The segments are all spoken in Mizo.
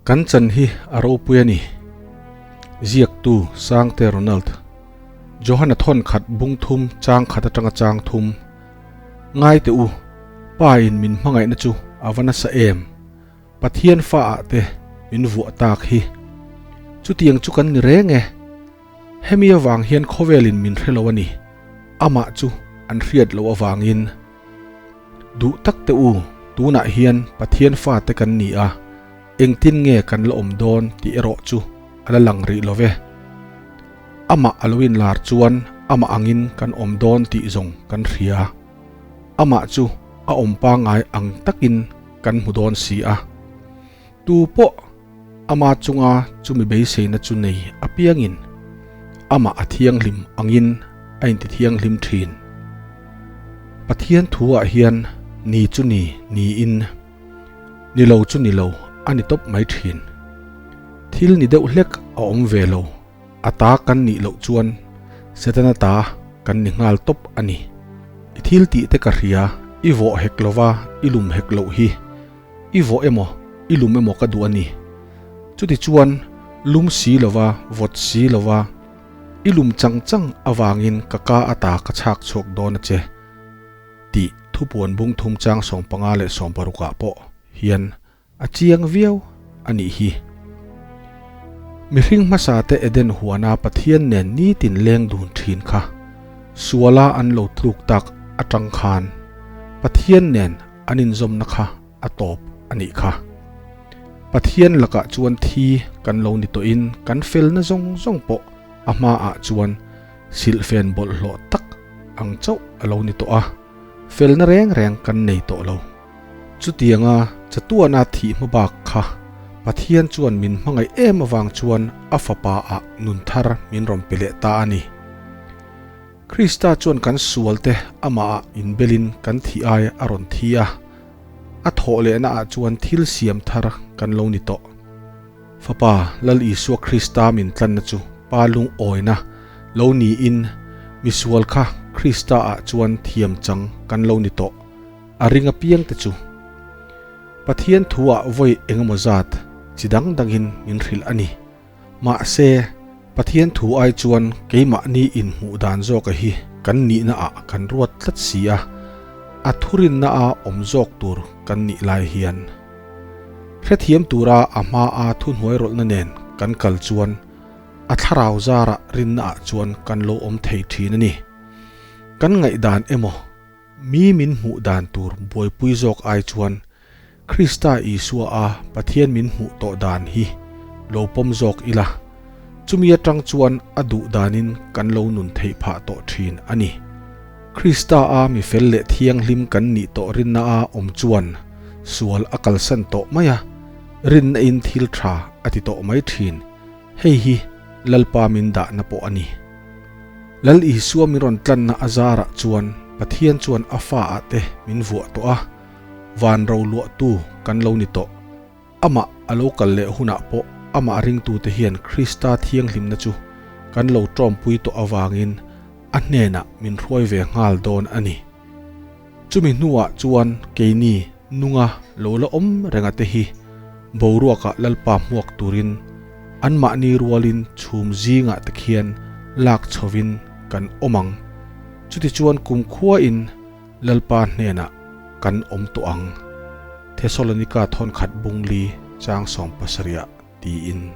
Kan chan hi a ropui a ni. Ziaktu Sangte Ronald. Johana thawn khat bung thum chang khat atanga chang thum. Ngai teh u, Pa in min hmangaihna chu a va nasa em? Pathian fa ah te min vuah tak hi. Chutiang chu kan ni reng e. Hemi avang hian khawvel in min hre lo a ni. Amah chu an hriat loh avangin. Duh tak teh u, tunah hian Pathian fate kan ni a, engtin nge kan la awm dawn tih erawh chu a la lang rih lo ve. Amah a lo inlar chuan amah angin kan awm dawn tih zawng kan hria. Amah chu a awm pangngai ang takin kan hmu dawn si a. Tu pawh ama chunga chumi beiseina chu nei apiangin amah a thianghlim angin a intithianghlim thin. Pathian thuah hian ni chu ni niin ni lo chu ni lo a ni tawp mai thin. Thil ni deuh hlek a awm ve lo. A ta kan nih loh chuan Setana ta kan ni nghal tawp a ni. I thil tih te ka hria, i vawh hek lova i lum hek loh hi. I vawh emaw, i lum emaw ka duh a ni. Chutichuan lum si lova, vawt si lova, i lum chang chang avangin ka ka ata ka chhak chhuak dawn a che tih thupuan bung thum chang 15 leh 60 ah pawh hian A chiang viau a nih hi. Mihring hmasa te Eden huana Pathian nen nitin leng dun thin kha suala an lo tluk tak atang khan Pathian nen an inzawmna kha a tawp a nih kha. Pathian lakah chuan thi kan lo ni tawhin kan felna zawng zawng pawh a hmaah chuan silhfen bawlhhlawh tak ang chauh a lo ni tawh a, felna reng reng kan nei tawh lo. Chutianga chatuana thih hma bak kha Pathian chuan min hmangaih em avang chuan a Fapa ah nun thar min rawn pe leh ta a ni. Krista chuan kan sualte amah ah inbelin kan thih ai a rawn thi a, a thawh lehna ah chuan thil siam thar kan lo ni tawh. Fapa Lal Isua Krista min tlanna chu Pa lungawina lo niin misual kha Krista ah chuan thiam chang kan lo ni tawh. A ring apiang te chu Pathian thu ah vawi engemaw zat chi dang dangin min hrilh a ni. Mahse, Pathian thu ai chuan keimahni inhmuh dan zawka hi kan nihna ah kan ruat tlat si a, a thurinna a awm zawk tur kan nih lai hian. Hrethiam tura a hma a thuhnuai rawlhna nen kan kal chuan a thlarau zarah rinna ah chuan kan lo awm thei thin a ni. Kan ngaihdan emaw Mi min hmuh dan tur buaipui zawk ai chuan Krista Isua a Pathian min hmuh tawh dan hi lo pawm zawk ila, chumi atang chuan a duh danin kan lo nun theih phah tawh thin a ni. Krista a mi fel leh thianghlim kan nih tawh rinna a awm chuan sual a kalsan tawh mai a, rinna in thil tha a ti tawh mai thin. Hei hi Lalpa min dahna pawh a ni. Lal Isua min rawn tlanna a zarah chuan Pathian chuan a fa ah te min vuah tawh a, van ro luahtu kan lo ni tawh. Amah a lo kal leh hunah pawh amah ringtute hian Krista thianghlimna chu kan lo tawmpui tawh avangin a hnenah min hruai ve nghal dawn a ni. Chumi hnuah chuan keini nunga lo la awm renga te hi boruakah Lalpa hmuak turin anmahni rualin chhum zingah te khian lak chhovin kan awm ang. Chutichuan kumkhuain Lalpa hnenah kan awm tawh ang. Thesalonika thawnkhat bungli chang 70 tiin.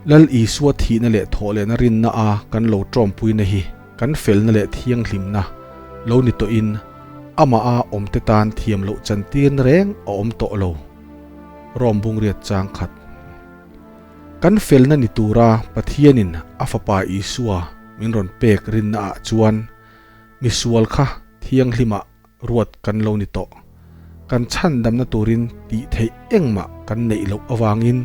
Lal Isua thihna leh thawhlehna rinna a kan lo tawmpuina hi kan felna leh thianghlimna lo ni tawhin amah a awmte tan thiam loh chantirna reng a awm tawh lo. Rom Bungriat chang khat. Kan felna ni tura Pathianin a Fapa Isua min rawn pek rinna ah chuan misual kha thianghlimah ruat kan lo ni tawh. Kan chhandamna turin tih theih engmah kan neih loh avangin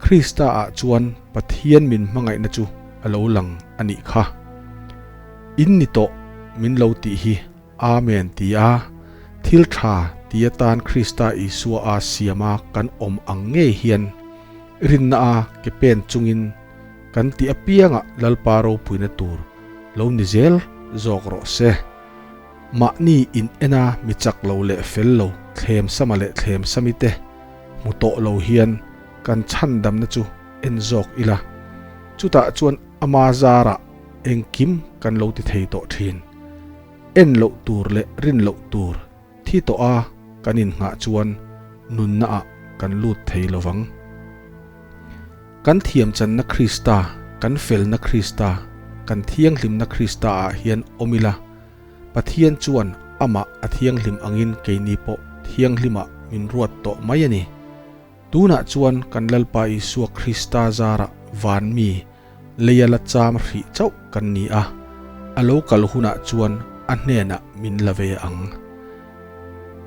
Krista ah chuan Pathian min hmangaihna chu a lo lang a nih kha. In ni tawh min lo tih hi Amen ti a, thil tha ti atan Krista Isua a siama kan awm ang ngei hian rinna a ke pen chungin kan tih apiangah Lalpa ropuina tur lo ni zel zawk rawh se. Mahni in ena mi chak lo leh fel lo thlem sama leh thlem sami te hmu tawh lo hian kan chhandamna chu en zawk ila, chutah chuan ama zarah engkim kan lo ti thei tawh thin. En loh tur leh rin loh tur thi tawh a kan innghah chuan nunna ah kan lut thei lo vang. Kan thiamchanna Krista, kan felna Krista, kan thianghlimna Krista ah hian awm ila, Pathian chuan amah a thianghlim angin keini pawh thianghlimah min ruat tawh mai a ni. Tunah chuan kan Lalpa Isua Krista zarah van mi leia la cham hrih chauh kan ni a, a lo kal hunah chuan a hnenah min la ve ang.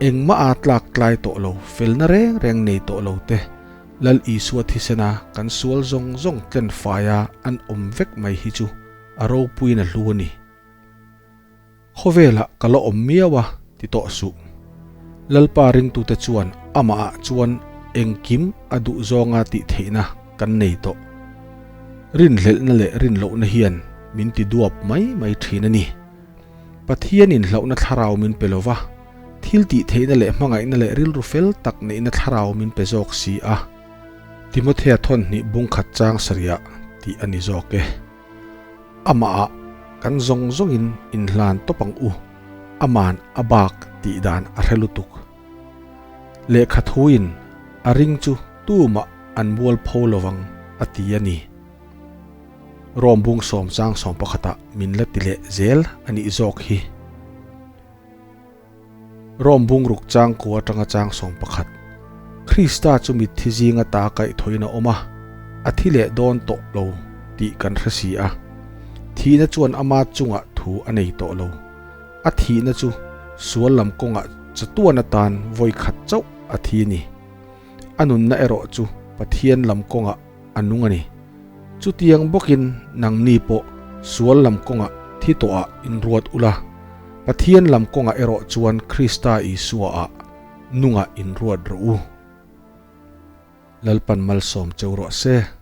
Engmah a tlak tlai tawh lo, felna reng reng nei tawh lo te, Lal Isua thisena kan sual zawng zawng tlen faia an awm vek mai hi chu a ropuiin a hlu a ni. Khawvelah ka la awm miau a ti tawh suh. Lalpa ringtute chuan amahah chuan engkim a duh zawnga tih theihna kan nei tawh. Rinhlelhna leh rinlohna hian min ti duap mai mai thin a ni. Pathianin hlauhna thlarau min pe lova, thil tih theihna leh hmangaihna leh rilru fel tak neihna thlarau min pe zawk si a. Timothea thawnhnih bungkhat chang sarihah tih a ni zawk e. Amahah kan zawng zawngin inhlan tawp ang u, aman a bak tih dan a hre lutuk. Lehkha thuin a ring chu tumah an mual pho lovang a ti a ni. Rawm bung sawmchang sawm pakhatah min la ti leh zel a nih zawk hi. Rom bungruk changkua atanga chang 11. Krista chu mitthi zinga ta kaihthawhin a awm a, a thi leh dawn tawh lo tih kan hre si a. Thihna chuan ama chungah thu a nei tawh lo. A thihna chu sual lam kawngah chatuan atan vawi khat chauh a thi a ni. A nunna erawh chu Pathian lam kawngah a nung a ni. Chutiang bawkin nangni pawh sual lam kawngah thi tawhah inruat ula, Pathian lam kawngah erawh chuan Krista Isuaah nungah inruat rawh u. Lalpan malsawm cheu rawh se.